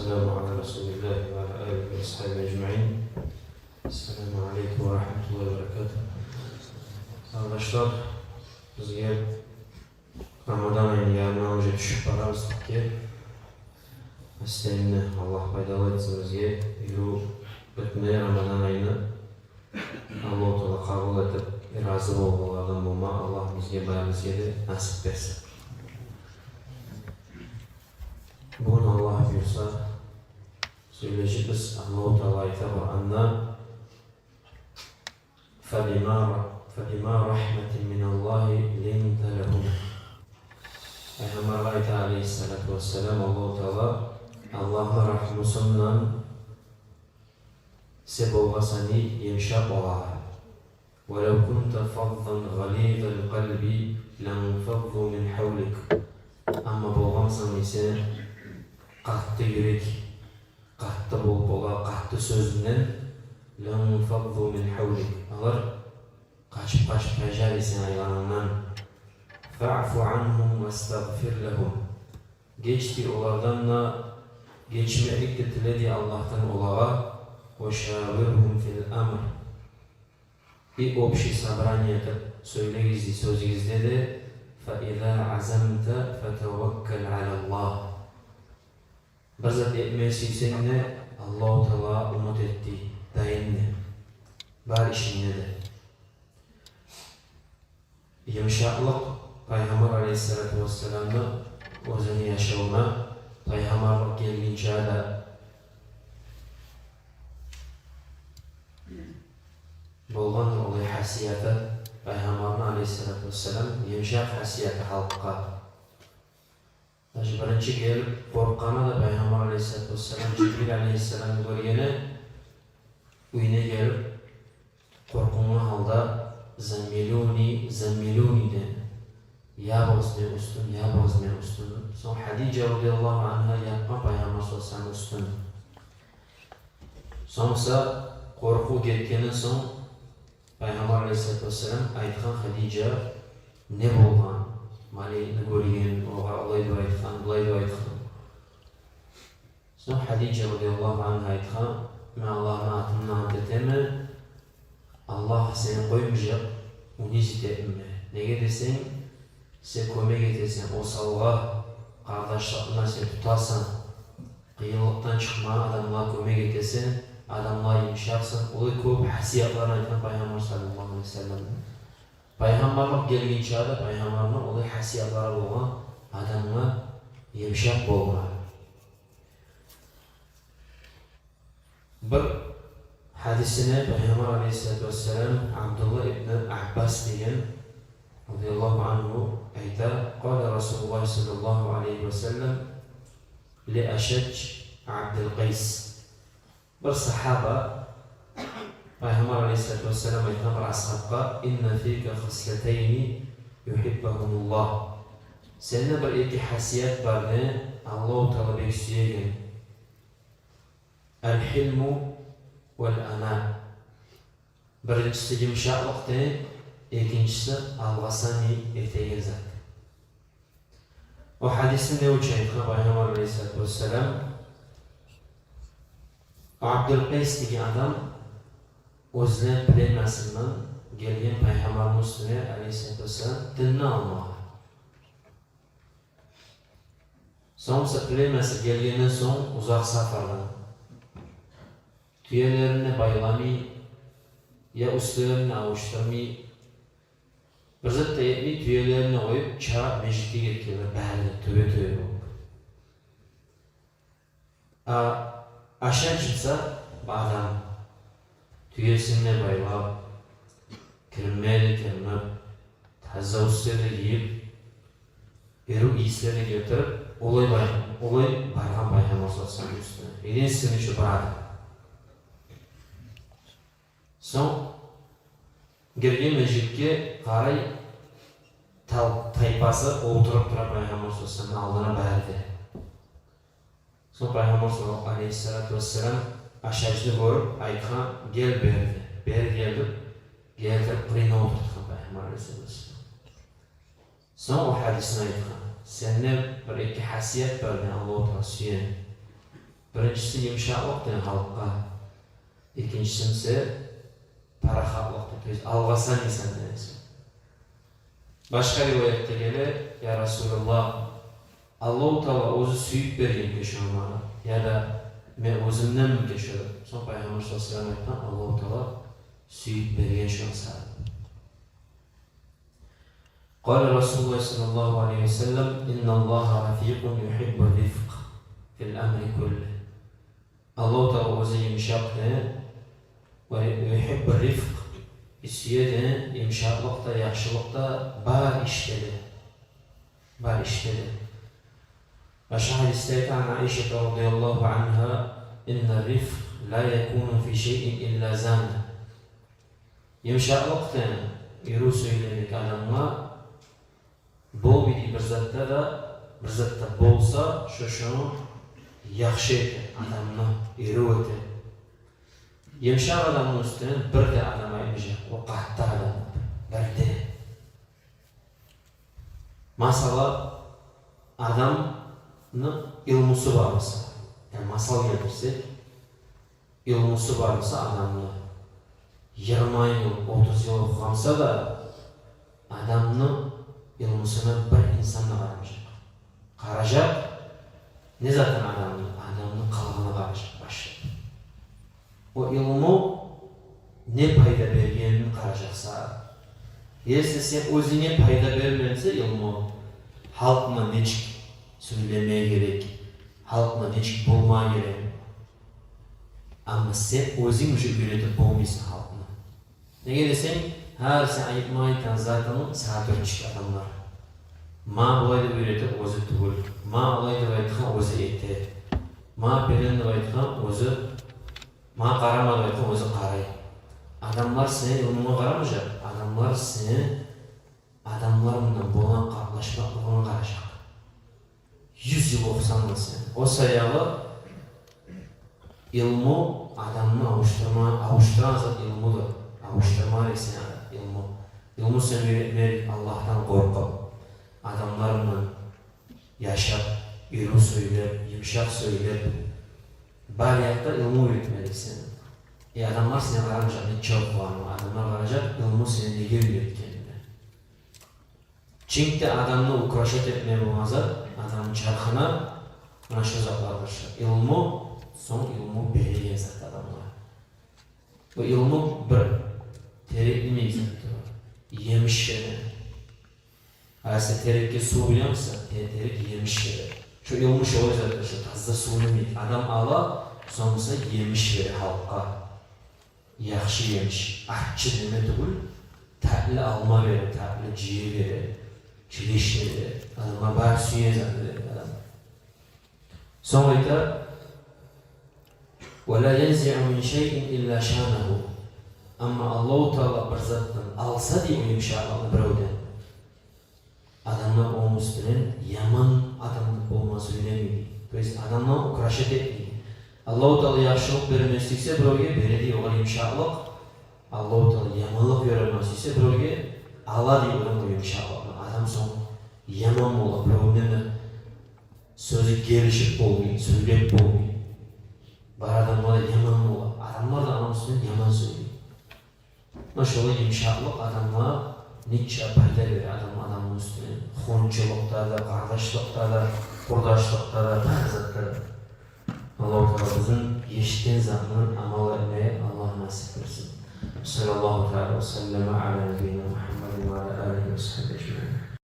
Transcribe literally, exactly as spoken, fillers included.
والسلام على رسول الله وعلى آله وأصحابه أجمعين. السلام عليكم ورحمة الله وبركاته. Къардашлар, бизге Рамадан айны ярымына уже тюшюп барабыз тикге. Эсдеймни, Аллагь пайдалы этсин бизге. Юрю битмей Рамадан айны. Аллагьу Таала къабул этип, рази болгъанлардан болма Аллагь бизге, барыбызгъа да насип берсин. Бугюн Аллагь буюрса, сёйлежекбиз. Аллагьу Таала айта Къуранда: «فبما، فبما رحمة من الله لنت لهم». Пайхаммаргъа айта, алейгьиссалату вассалам, Аллагьу Таала: «Аллагьны рагьмусундан сен болгъансан йымышакъ олагъа. ولو كنت فظا غليظ القلب لانفضوا من حولك». Амма болгъансан сен къатты юрек, къатты болуп, олар къатты сёзюнден, لانفضوا من حولك, олар къачып-къачып тажар эди сени айланангдан. فاعف عنهم واستغفر لهم. Геч дей олардан да, гечмеклик де тиле дей Аллагьдан олагъа. وشاورهم في الأمر. И общий собрание этип сёйлегиз дей сёзюгюзде де. فإذا عزمت فتوكل على الله. Бир зат этме сюйсенг де, Аллагьу Таалагъа умут эт дей, дайым де, бар ишингде де. Йымышакълыкъ Пайхаммар алейгьиссалату вассаламны оьзюню яшавуна, пайхаммарлыкъ гелгинче де болгъан олай хасияты Пайхаммарны алейгьиссалату вассалам, йымышакъ хасияты халкъгъа. Даже биринчи гелип къоркъгъанда да Пайхаммар алейгьиссалату вассалам Жибрил алейгьиссаламны гёргенде, уьюне гелип, къоркъунгъан гьалда: «زملوني، زملوني», — деген. «Ябыгъыз мени уьстюм, ябыгъыз мени уьстюм». Сонг Хадижа радияллагьу ангьа япгъан Пайхаммар саллаллагьу алайгьи ва салламны уьстюн. Сонг буса къоркъув гетгенден сонг Пайхаммар алейгьиссалату вассалам айтгъан Хадижагъа не болгъан, малайикни гёрген, огъар олай деп айтгъан, булай деп айтгъан. Сонг Хадижа радияллагьу ангьа айтгъан: «Мен Аллагьны атындан ант этемен, Аллагь сени къоймажакъ унизить этме. Неге десенг, сен кёмек этесен осалгъа, къардашлыкъны сен тутасан, къыйынлыкъдан чыкъмагъан адамлагъа кёмек этесен, адамлагъа йымышакъсан». Олай кёп хасиятларын айтгъан Пайхаммар саллаллагьу алайгьи ва саллам. Пайхаммарлыкъ гелгинче де Пайхаммарны олай хасиятлары болгъан: адамгъа йымышакъ болгъан. Бир хадисинде Пайхаммар алейгьиссалату вассалам, Абдуллагь ибн Аббас деген, радияллагьу ангьу, айта: «قال رسول الله صلى الله عليه وسلم لأشج عبد القيس». Бир сагьаба Пайхаммар алейгьиссалату вассалам айтгъан бир асгьабгъа: «إن فيك خصلتين يحبهما الله». Сенде бир эки хасият бар дей, Аллагьу Таала бек сюеген. «الحلم والأناة». Биринчиси йымышакълыкъ дей, экинчиси алгъасамай этеген зат. О хадисни не учун айтгъан Пайхаммар алейгьиссалату вассалам? Абдулкъайс деген адам оьзлени племясындан гелген Пайхаммарны уьстюне алейгьиссалату вассалам динни алмагъа. Сонг буса племясы гелгенден сонг узакъ сапардан, тюелерин де байламай, я уьстлерин де авуштурмай, бир зат да этмей, тюелерин де къоюп, чыгъып межитге гетгенлер бары да тюбе-тюбе болуп. А Ашаж буса бу адам тюесин де байлап, киринме де киринме, таза уьстлер де гийип, эру ийислер де гелтирип, олай бай-, олай баргъан Пайхаммар саллаллагьу алайгьи ва салламны уьстюне. Единственный шу бир адам. Сонг гирген межитге къарай, тал-, тайпасы олтуруп тура Пайхаммар саллаллагьу алайгьи ва салламны алдына бары да. Сонг Пайхаммар саллаллагьу алайгьи ва саллам Ашажны гёрюп айтгъан: «Гел бери», — деп. Бери гелдирип, гелтирип, къырыйына олтуртгъан Пайхаммар алайгьиссалату вассалам. Сонг о хадисни айтгъан: «Сенде бир эки хасият бар, мени Аллагьу Таала сюеген. Биринчиси йымышакълыкъ деген халкъгъа. Экинчиси буса парахатлыкъ деген, то есть алгъасамайсан деген. Башгъа риваятда геле: «Я Расулаллагь, Аллагьу Таала оьзю сююп берген экен шону магъа, яда мен оьзюмденми экен шо?» Сонг Пайхаммар саллаллагьу алайгьи ва саллам айтгъан: «Аллагьу Таала сююп берген шону сагъа». Къала Расулуллагь саллаллагьу алайгьи ва саллам: «Инналлагьа рафикъун юхиббур рифкъ фил амри куллигь». Аллагьу Таала оьзю йымышакъ деген, ва юхиббур рифкъ, сюе деген йымышакълыкъ да, яхшылыкъ да бар ишде де. Бар ишде де. Башгъа гьадисде айта: «Ан Айшата разияллагьу ангьа: иннар рифкъа ла якуну фи шайин илла занагь». Йымышакълыкъ деген, эрив сёйлемек адамгъа болмай дей бир затда да, бир затда болса, шо шону яхшы эте, адамны эрив эте. Йымышакъ адамны уьстюнден бир де адам айтмажакъ, о къатты адам, бир де. Масала, адамны илмусу бар буса, яни масал гелтирсек, илмусу бар буса адамны, йигирма йыл, отуз йыл охугъан буса да, адамны илмусуна бир инсан да къарамажакъ. Къаражакъ не затын? Адамны, адамны къылыгъына къаражакъ башлап. О илму не пайда бергенин къаражакъ сагъа. Если сен оьзюнге пайда бермесе илму, халкъ булан нечик сёйлеме герек, халкъ булан нечик болма герек, амма сен оьзюнг уже уьйретип болмайсан халкъны. Неге десенг, гьар сен айтма айтагъан затынг сагъа тюртюшек адамлар. Магъа булай деп уьйретген оьзю тюгюл, магъа олай деп айтгъан оьзю эте, магъа пелен деп айтгъан оьзю, магъа къарама деп айтгъан оьзю къарай. Адамлар сени илмунга къарамажакъ, адамлар сени адамлар булан къатнашмакълыгъынга къаражакъ. Юз йыл охусанг да сен. О саялы илму адамны авуштурма, авуштурагъан зат илмудур. Авуштурма герек сени илму. Илму сени уьйретме герек Аллагьдан къоркъуп, адамлар булан яшап, эрив сёйлеп, йымышакъ сёйлеп. Бар якъда илму уьйретме герек сени. Э, адамлар сени къарамажакъ нече охугъанынга, адамлар къаражакъ илму сени неге уьйретгенине. Чынг да адамны украшать этме болагъан зат, адамны чархына, муна шо затлардыр шо. Илму, сонг илму береген зат адамгъа. Бу илму бир терек йимик затдыр, емиш йимик. Гьар сен терекге сув къуйгъан буса, те-, терек емиш бере. Шо илму шолай затдыр, шо таза сув йимик. Адам ала, сонг буса емиш бере халкъгъа. Яхшы емиш, аччы неме тюгюл, татли алма бере, татли жие бере, чилиш бере. Адамгъа бар сюеген зат бере адам. Сонг айта: «Ва ла янзиъу мин шайин илла шанагьу». Амма Аллагьу Таала бир затдан алса дей о йымышакълыкъны биревден, адамлар ону уьстюнден яман адам болма сюймей дей. То есть адамлар украшать этмей. Аллагьу Таала яхшылыкъ берме сюйсе биревге, бере дей огъар йымышакълыкъ. Аллагьу Таала яманлыкъ берме сюйсе биревге, ала дей одан о йымышакълыкъны. Адам сонг яман бола, биревден де сёзю гелишип болмай, сёйлеп болмай. Бар адамгъа да яман бола. Адамлар да ону уьстюнден яман сёйлей. Муна шолай йымышакълыкъ адамгъа нече пайда бере, адам адамны уьстюнден. Хоншулукъда да, къардашлыкъда да, къурдашлыкъда да, бар затда да. Аллагьу Таала бизин эшитген затны амал этмеге Аллагь насип этсин. Саллаллагьу таала ва саллама ала набийина